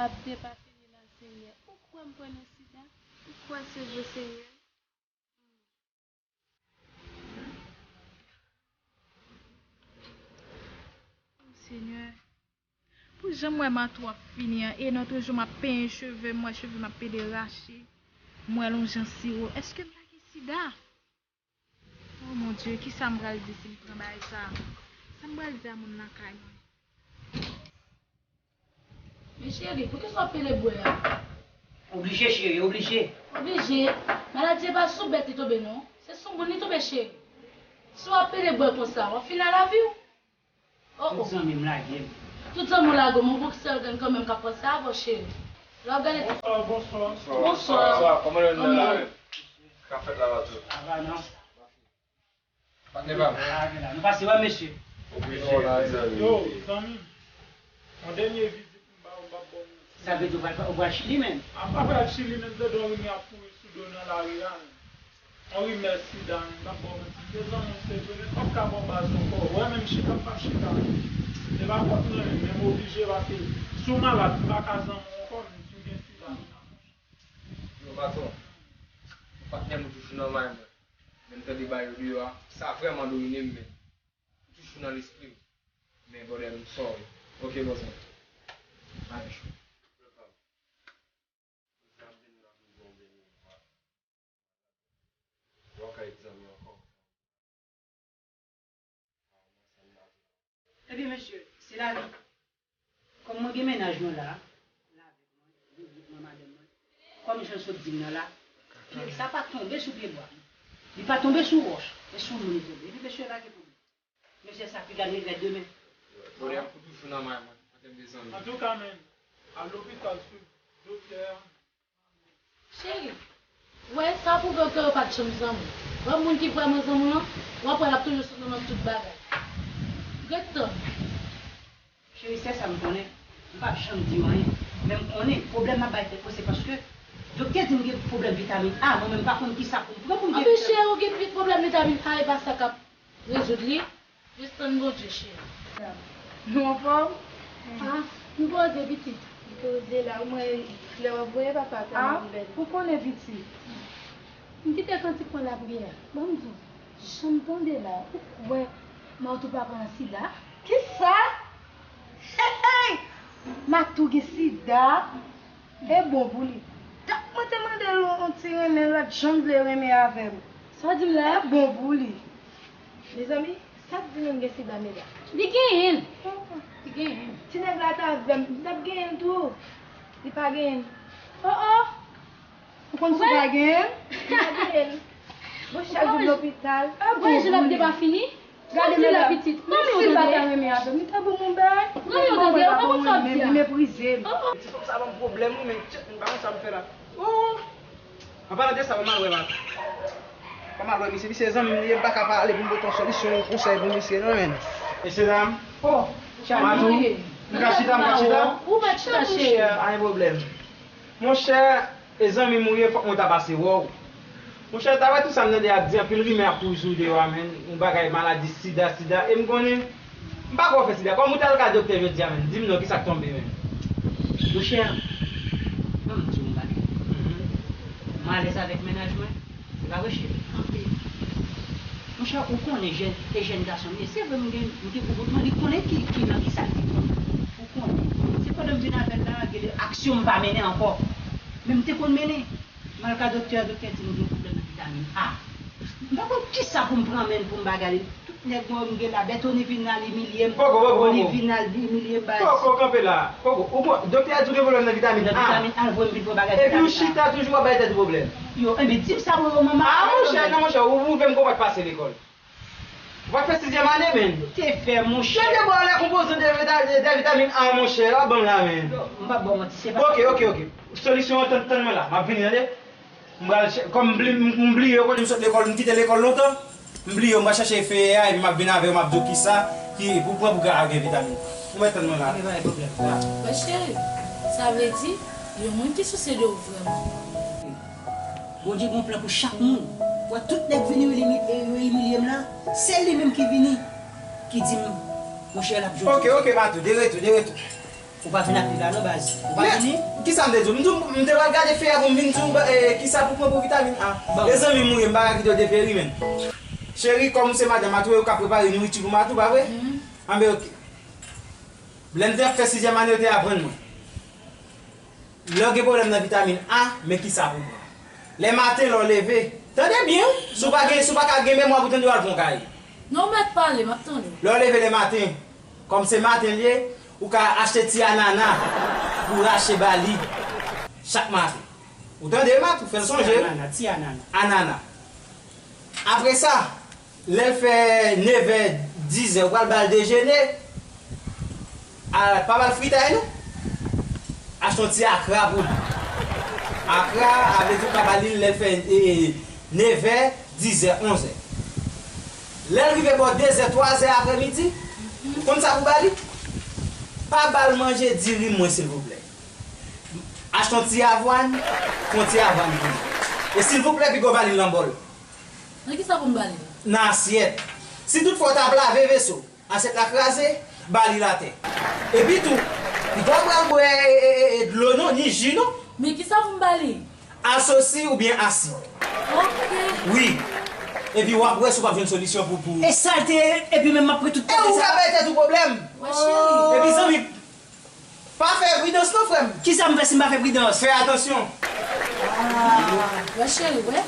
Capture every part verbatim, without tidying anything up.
ap depafini nan Senyè. Ou kwè m pran nan sida? Ou kwè se vre, Senyè? O Senyè, pou jan m wè Matou ap fini an, e nan toujou m ap penyen cheve m, m wè cheve m ap pede rache, m wè l yon jan siwo. Èske m pa gen sida? O mon Dye, kisa m pral di si m pran bagay sa a? Sa m pral di a moun lakay mwen? Men cheri, poukisa w ap pede bwè a? Oblije, cheri, oblije. Oblije? Maladi a pa sou bèt li tonbe, non. Se sou moun li tonbe, cheri. Si w ap pede bwè konsa, w ap fini a lavi w. Oh, oh. Tout zanmi m lage m. Tout zanmi w lage w, men w gon sèl grenn kanmenm k ap panse avè w, cheri. Lè w ap gade. Bonswa, bonswa. Bonswa. Bonswa, kòman nou ye la menm? Sa k ap fèt la, Matou? Ava non. Patnè pa m. Ah, gen la. Nou pase wè mesye. Yo, zanmi m. Yon dènye vizit m ba ou, m p ap ba w manti. Sa vle di ou pral, ou pral Chili menm? M pa pral Chili menm, tande yon rimè ap kouri sou do nan lari a menm. Yon rimè sida menm, m p ap ba w manti. Se vre, men m p ap ka ba w baz ankò. Ou wè menm chita m p ap chita menm. Se pa fòt mwen menm, men m oblije paske si w malad, m pa ka zanmi w ankò menm si w gen sida menm. Yo, patwon, patnè m toujou nan may mwen. Men m tande bagay yo deyò a, sa vrèman domine m, men. M toujou nan lespri m. Men, brother, m sorry. Ok, bòs mwen. Bagay cho. Lòt pa m. Sa ap vin la pou zon vini. Ou ka egzanmen ankò. Ebyen, mesye, se lavi. Kòm mwen gen mennaj mwen la, l avèk mwen, boubout mwen, madanm mwen, kòm jan l sot di m nan la, nèg sa pa tonbe sou pyebwa. Li pa tonbe sou wòch, e sou moun li tonbe. Epi, mesye, pa gen pwoblèm. Mesye, sa pi gade regrèt demen. Bonè ap pou toujou nan may mwen, an tèm de zanmi. Antouka, men, al lopital sou doktè a. Cheri, w wè, sa pwouve w ke yo pa t janm zanmi w. Wè moun ki vrèman zanmi w lan, w ap wè l ap toujou sou non nan tout bagay. Ret tann. Cheri, sèl sa m konnen, m p ap janm di w anyen. Men m konnen, pwoblèm m ap bay tèt mwen, se paske doktè di m gen pwoblèm vitamin A, mwen menm m pa konn kisa pou m pran pou m gen vitamin. Anben cheri, ou gen pwoblèm vitamin A, e pa sa k ap rezoud li. Jis tann Bondye, cheri. Nou anfòm? Ah, nou poze pitit. Li poze la, ou mwen lè w ap voye papa tèlman bèl. Ah, ou konnen pitit. M kite kantik mwen lapriyè. Ban m di w, jan m tande la, ou kwè Matou pa pran sida? Kisa? Hey, hey! Matou gen sida? E bon pou li. Donk, mwen te mande l yon ti renmen, lòt jan l vle renmen avè m. Sa w di m la? E bon pou li. Mezanmi, sa k di nou m gen sida, medam? Li genyen l. Li genyen l. Ti nèg la t avè m, m t ap genyen l tou. Li pa genyen l. Oh, oh. Ou konn si w pa genyen l? Li pa genyen l. Bon, chak jou lopital. Ou wè jan l ap depafini? Gade men la, pitit. Menm si l pa ta renmen avè m, li ta ban m yon bèy. Menm mwen pa bon renmen, li meprize m. Ti fanm sa ban m pwoblèm, wi, men tchèt, m pa konn sa m fè la. Oh! An palan de sa, m al wè Matou. M al wè misye, misye zanmi m li ye, m pa ka pale pou m pote yon solisyon, yon konsèy pou misye, non, men. Mesye dam. Oh, Matou, m ka chita, m ka chita? Ou mèt chita, cheri. Pa gen pwoblèm. Monchè, e zanmi m ou ye, fòk mwen ta pase wè w. Monchè, ta wè tout sa m tande y ap di, anpil rimè ap kouri sou deyò a, men, yon bagay maladi sida, sida, e m konnen, m pa kwè w fè sida. Kòm ou t al ka doktè jodi a, men, di m non, kisa k tonbe, men? Monchè, ban m di w yon bagay. M alèz avèk mennaj mwen, se pa vre, cheri? Anpil. Monchè, ou konnen jèn, e jèn gason m ye. Se vre, m gen, m gen boubout mwen, li konnen ki, ki nan kisa l te pran. Ou konnen. Se pandan m vin avè l la, gen de aksyon m pa mennen ankò. Men m te konn mennen. M al ka doktè a, doktè di m gen pwoblèm nan vitamin A. M pa konn kisa pou m pran, men pou m bagay li. Tout nèg mwen m gen la, Bètoni vin al imilye m. Poko, poko, poko. Oli vin al imilye m, baz. Poko, kanpe la. Poko, ou konn, doktè a di w gen pwoblèm nan vitamin A. Nan vitamin A, l voye m vin pran bagay vitamin A. Epi ou chita toujou w ap bay tèt ou pwoblèm. Yo, enben, di m sa, mwen, mwen, mwen. Ah, monchè, non, monchè, ou, ou rive m konprann pase lekòl. Ou pa t fè sizyèm ane, men. Ou te fè, monchè. Chèche bò lè konpozan de, de, de, de vitamin A, monchè, w ap ban m la, men. Yo, m p ap ba w manti, se pa. Ok, ok, ok. Solisyon an, tann, tann mwen la. M ap vini, tande. M pral chè-, kòm m bli-, m, m bliye yo, kote m sot lekòl, m kite lekòl lontan. M bliye yo, m pral chèche feye a, epi m ap vin avè yo, m ap di w kisa ki pou pran pou ka gen vitamin. Ou mèt tann mwen la. Ok, pa gen pwoblèm. Mwen cheri, sa vle di, yon moun ki souse de ou vrèman. Bondye gen yon plan pou chak moun. Wè tout nèg vini yo limi-, e, yo imilye m la, se li menm ki vini, ki di m, monchè, l ap jodi. Ok, ok, Matou, de retou, de retou. Ou pa vin ak li la non, baz. Ou pa vini? Kisa m te di w? M di w m te pral gade fey a pou m vin di w, eh, kisa pou pran pou vitamin A. Bon. Mezanmi, m ri, m pa ka kite w deperi, menn. Cheri, kòm se madanm Matou, ou ka prepare nouriti pou Matou, pa vre? Anben, oke. Lè m te ap fè sizyèm ane, yo te aprann mwen. Lè w gen pwoblèm nan vitamin A, men kisa pou w pran. Lè maten, lè w leve, tande byen, wi. Si w pa gen, si w pa ka gen memwa pou tande, w al pran yon kaye. Non, mèt pale, m ap tande w. Lè w leve lè maten, kòm se maten l ye, ou ka achte ti anana pou w rache ba li chak maten. Ou tande, Matou? Fè l sonje. Ti anana, ti anana. Anana. Apre sa, lè l fè nevè, dizè, ou pral ba l dejene. A, pa ba l fritay non. Achte yon ti akra pou li. Akra, a vle di ou ka ba li lè l fè, e, nevè, dizè, onzè. Lè l rive bò dezè, twazè aprèmidi, ou konn sa pou ba li? Pa ba l manje diri mwen, silvouplè. Achte yon ti avwàn, fè yon ti avwàn pou li. E silvouplè, piga w ba li l nan bòl. Nan kisa pou m ba li? Nan asyèt. Si toutfwa w t ap lave veso, asyèt la kraze, ba li l atè. Epi tou, li pa pral bwè e, e, e, e, dlo non, ni ji non. Men kisa pou m ba li? Asosi oubyen asi. Ok. Wi. Epi w ap wè si w p ap jwenn solisyon pou, pou. E sa l te ye, epi menm m ap pran tout kote sa. E ou ka bay tèt ou pwoblèm. Wè cheri. Epi zanmi, pa fè pridans non, frè m. Kisa m fè si m pa fè pridans? Fè atansyon. Ah, wè cheri, wè.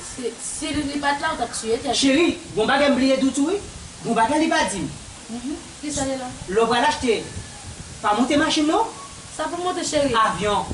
Si, si li pa t la, ou t ap tiye tèt ou. Cheri, gon bagay m bliye di w tou wi. Gon bagay li pa di m. Mhm. Kisa li la? Lè w pral achte, pa monte machin non. Sa pou monte cheri? Avyon.